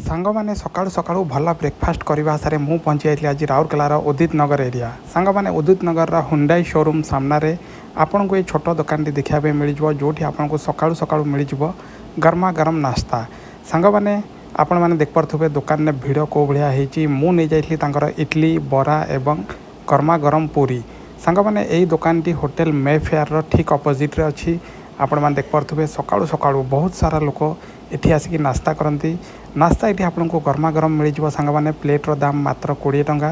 ସାଙ୍ଗମାନେ, ସକାଳୁ ସକାଳୁ ଭଲ ବ୍ରେକଫାଷ୍ଟ କରିବା ଆଶାରେ ମୁଁ ପହଞ୍ଚି ଯାଇଥିଲି ଆଜି ରାଉରକେଲାର ଉଦିତ ନଗର ଏରିଆ। ସାଙ୍ଗମାନେ, ଉଦିତ ନଗରର ହୁଣ୍ଡାଇ ସୋରୁମ୍ ସାମ୍ନାରେ ଆପଣଙ୍କୁ ଏଇ ଛୋଟ ଦୋକାନଟି ଦେଖିବା ପାଇଁ ମିଳିଯିବ, ଯେଉଁଠି ଆପଣଙ୍କୁ ସକାଳୁ ସକାଳୁ ମିଳିଯିବ ଗରମା ଗରମ ନାସ୍ତା। ସାଙ୍ଗମାନେ, ଆପଣମାନେ ଦେଖିପାରୁଥିବେ ଦୋକାନରେ ଭିଡ଼ କେଉଁ ଭଳିଆ ହେଇଛି। ମୁଁ ନେଇଯାଇଥିଲି ତାଙ୍କର ଇଡ଼ଲି, ବରା ଏବଂ ଗରମା ଗରମ ପୁରୀ। ସାଙ୍ଗମାନେ, ଏଇ ଦୋକାନଟି ହୋଟେଲ ମେଫେୟାରର ଠିକ୍ ଅପୋଜିଟ୍ରେ ଅଛି। ଆପଣମାନେ ଦେଖିପାରୁଥିବେ, ସକାଳୁ ସକାଳୁ ବହୁତ ସାରା ଲୋକ ଏଠି ଆସିକି ନାସ୍ତା କରନ୍ତି। ନାସ୍ତା ଏଠି ଆପଣଙ୍କୁ ଗରମା ଗରମ ମିଳିଯିବ। ସାଙ୍ଗମାନେ, ପ୍ଲେଟ୍ର ଦାମ ମାତ୍ର 20 ଟଙ୍କା।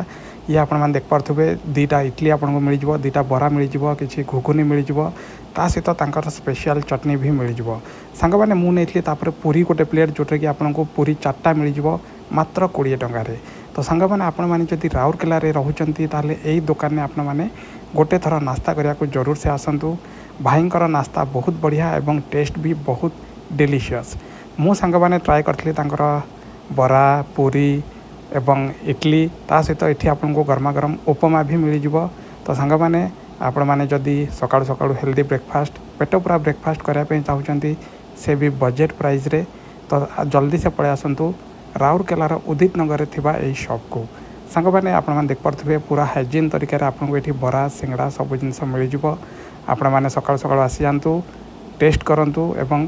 ଇଏ ଆପଣମାନେ ଦେଖିପାରୁଥିବେ, ଦୁଇଟା ଇଡ଼ଲି ଆପଣଙ୍କୁ ମିଳିଯିବ, ଦୁଇଟା ବରା ମିଳିଯିବ, କିଛି ଘୁଗୁନି ମିଳିଯିବ, ତା ସହିତ ତାଙ୍କର ସ୍ପେଶିଆଲ ଚଟଣି ବି ମିଳିଯିବ। ସାଙ୍ଗମାନେ, ମୁଁ ନେଇଥିଲି ତାପରେ ପୁରୀ ଗୋଟେ ପ୍ଲେଟ୍, ଯେଉଁଟାକି ଆପଣଙ୍କୁ ପୁରୀ ଚାରିଟା ମିଳିଯିବ ମାତ୍ର 20 ଟଙ୍କାରେ। ତ ସାଙ୍ଗମାନେ, ଆପଣମାନେ ଯଦି ରାଉରକେଲାରେ ରହୁଛନ୍ତି, ତାହେଲେ ଏଇ ଦୋକାନରେ ଆପଣମାନେ ଗୋଟେ ଥର ନାସ୍ତା କରିବାକୁ ଜରୁର ସେ ଆସନ୍ତୁ। ଭାଇଙ୍କର ନାସ୍ତା ବହୁତ ବଢ଼ିଆ ଏବଂ ଟେଷ୍ଟ ବି ବହୁତ ଡେଲିସିୟସ୍। ମୁଁ ସାଙ୍ଗମାନେ ଟ୍ରାଏ କରିଥିଲି ତାଙ୍କର ବରା, ପୁରୀ ଏବଂ ଇଡ଼ଲି। ତା ସହିତ ଏଠି ଆପଣଙ୍କୁ ଗରମା ଗରମ ଉପମା ବି ମିଳିଯିବ। ତ ସାଙ୍ଗମାନେ, ଆପଣମାନେ ଯଦି ସକାଳୁ ସକାଳୁ ହେଲ୍ଦି ବ୍ରେକଫାଷ୍ଟ, ପେଟ ପୁରା ବ୍ରେକଫାଷ୍ଟ କରିବା ପାଇଁ ଚାହୁଁଛନ୍ତି, ସେ ବି ବଜେଟ୍ ପ୍ରାଇସ୍ରେ, ତ ଜଲ୍ଦି ସେ ପଳେଇ ଆସନ୍ତୁ ରାଉରକେଲାର ଉଦିତ ନଗରରେ ଥିବା ଏଇ ସପ୍କୁ। ସାଙ୍ଗମାନେ, ଆପଣମାନେ ଦେଖିପାରୁଥିବେ, ପୁରା ହାଇଜିନ୍ ତରିକାରେ ଆପଣଙ୍କୁ ଏଠି ବରା, ସିଙ୍ଗଡ଼ା ସବୁ ଜିନିଷ ମିଳିଯିବ। ଆପଣମାନେ ସକାଳୁ ସକାଳୁ ଆସିଯାଆନ୍ତୁ, ଟେଷ୍ଟ କରନ୍ତୁ ଏବଂ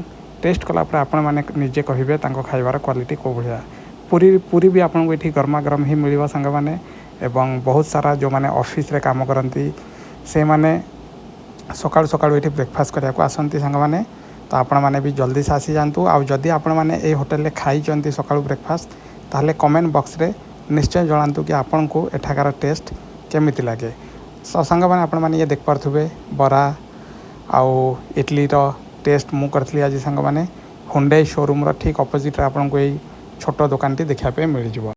ଟେଷ୍ଟ କଲା ପରେ ଆପଣମାନେ ନିଜେ କହିବେ ତାଙ୍କ ଖାଇବାର କ୍ୱାଲିଟି କେଉଁ ଭଳିଆ। ପୁରୀ ପୁରୀ ବି ଆପଣଙ୍କୁ ଏଠି ଗରମା ଗରମ ହିଁ ମିଳିବ। ସାଙ୍ଗମାନେ, ଏବଂ ବହୁତ ସାରା ଯେଉଁମାନେ ଅଫିସରେ କାମ କରନ୍ତି, ସେମାନେ ସକାଳୁ ସକାଳୁ ଏଠି ବ୍ରେକଫାଷ୍ଟ କରିବାକୁ ଆସନ୍ତି। ସାଙ୍ଗମାନେ, ତ ଆପଣମାନେ ବି ଜଲ୍ଦି ସେ ଆସିଯାଆନ୍ତୁ। ଆଉ ଯଦି ଆପଣମାନେ ଏଇ ହୋଟେଲରେ ଖାଇଛନ୍ତି ସକାଳୁ ବ୍ରେକଫାଷ୍ଟ, ତାହେଲେ କମେଣ୍ଟ ବକ୍ସରେ ନିଶ୍ଚୟ ଜଣାନ୍ତୁ କି ଆପଣଙ୍କୁ ଏଠାକାର ଟେଷ୍ଟ କେମିତି ଲାଗେ। ତ ସାଙ୍ଗମାନେ, ଆପଣମାନେ ଇଏ ଦେଖିପାରୁଥିବେ, ବରା ଆଉ ଇଡ଼ଲିର ଟେଷ୍ଟ ମୁଁ କରିଥିଲି ଆଜି। ସାଙ୍ଗମାନେ, ହୁଣ୍ଡାଇ ସୋରୁମ୍ର ଠିକ୍ ଅପୋଜିଟ୍ରେ ଆପଣଙ୍କୁ ଏଇ ଛୋଟ ଦୋକାନଟି ଦେଖିବା ପାଇଁ ମିଳିଯିବ।